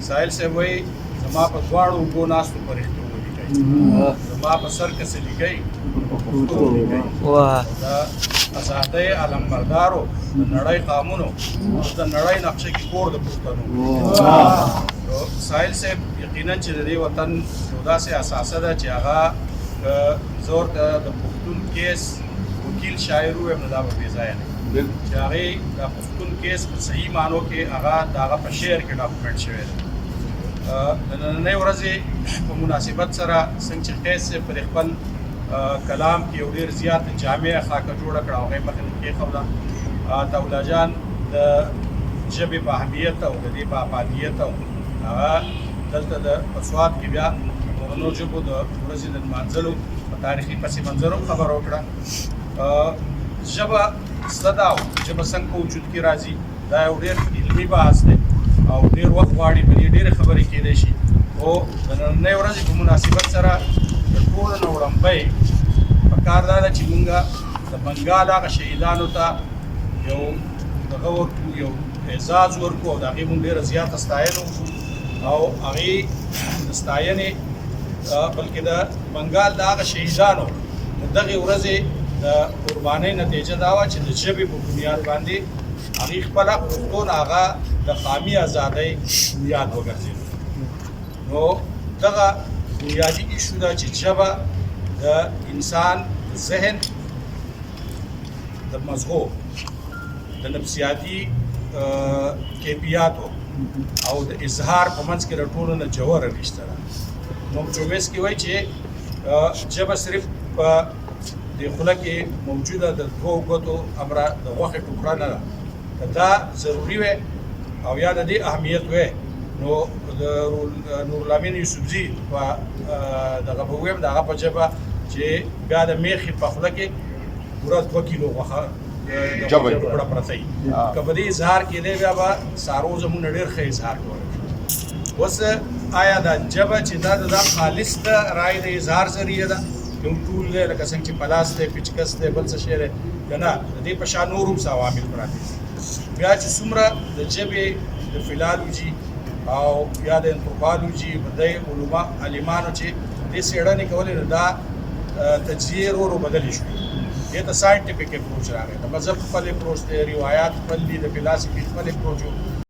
ساحل صاحب وایي زما په دواړو اوږو ناستو فرښتو ولیکئ، زما په سر که څه لیکئ په پښتو ولیکئ. د ازادۍ علمبردارو د نړۍ قامونو اوس د نړۍ نقشه کې کور د پښتنو. نو ساحل صاحب یقینا چې د دې وطن یو داسې اثاثه ده چې هغه که زه ورته د پښتون کیس وکیل شاعر ووایم نو دا به بې ځایه نه وي، چې هغې د پښتون کیس په صحیح معنو کې هغه د هغه په شعر کې ډاکومنټ شوی دی. د نننۍ ورځې په مناسبت سره څنګه چې قیس صاحب پر خپل کلام کې یو ډېر زیات جامع خاکه جوړه کړه او هغې مخې ته کېښوده، عطاالله جان د ژبې په اهمیت او د دې په افادیت او هغه دلته د په سوات کې بیا مورنو ژبو د ورځې د نمانځلو په تاریخي پس منظر هم خبره وکړه. ژبه څه ده او ژبه څنګه په وجود کې راځي، دا یو ډېر علمي بحث دی او ډېر وخت غواړي، په دې ډېرې خبرې کېدای شي. خو د نننۍ ورځې په مناسبت سره د ټولو نه وړاندې په کار دا ده چې مونږ د بنګال هغه شهیدانو ته یو دغه ورکړو، یو اعزاز ورکړو او د هغې مونږ ډېره زیاته ستاینه وکړو او هغې د ستاینې بلکې د بنګال د هغه شهیدانو د دغې ورځې د قربانۍ نتیجه دا وه چې د ژبې په بنیاد باندې هغې خپله پښتون هغه د قامي ازادۍ بنیاد وګرځېد. نو دغه بنیادي ایشو ده چې ژبه د انسان د ذهن د مزغو د نفسیاتي کیفیاتو او د اظهار په منځ کې د ټولو نه ژوره رشته ده. نو چومیسکي وایي چې ژبه صرف په دې خوله کې موجوده د دوو ګوتو امره د غوښې ټوکړه نه ده، که دا ضروري وی او یا د دې اهمیت وی نو د نورالامین یوسفزي په دغه به ووایم د هغه په ژبه چې بیا د میخې په خوله کې پوره 2 کیلو غوښه د غوښې ټوکړه پرته وي، که په دې اظهار کېدی بیا به سارو زموږ نه ډېر ښه اظهار کولی شو. اوس آیا دا ژبه چې دا د خالص د رای د اظهار ذریعه ده، یو ټول دی لکه څنګه چې پلاس دی، پیچکس دی، بل څه شی دی، که نه د دې په شان نور هم څه عوامل پراته دي. بیا چې څومره د ژبې د فلالوجي او یا د انتروپالوجي په دې علومه عالمانو چې دې څېړنې کولې نو دا تجزیې ورو ورو بدلې شوې. دې ته ساینټیفک اپروچ راغی، د مذهب خپل اپروچ دی، روایات خپل دي، د فلاسفي خپل اپروچ.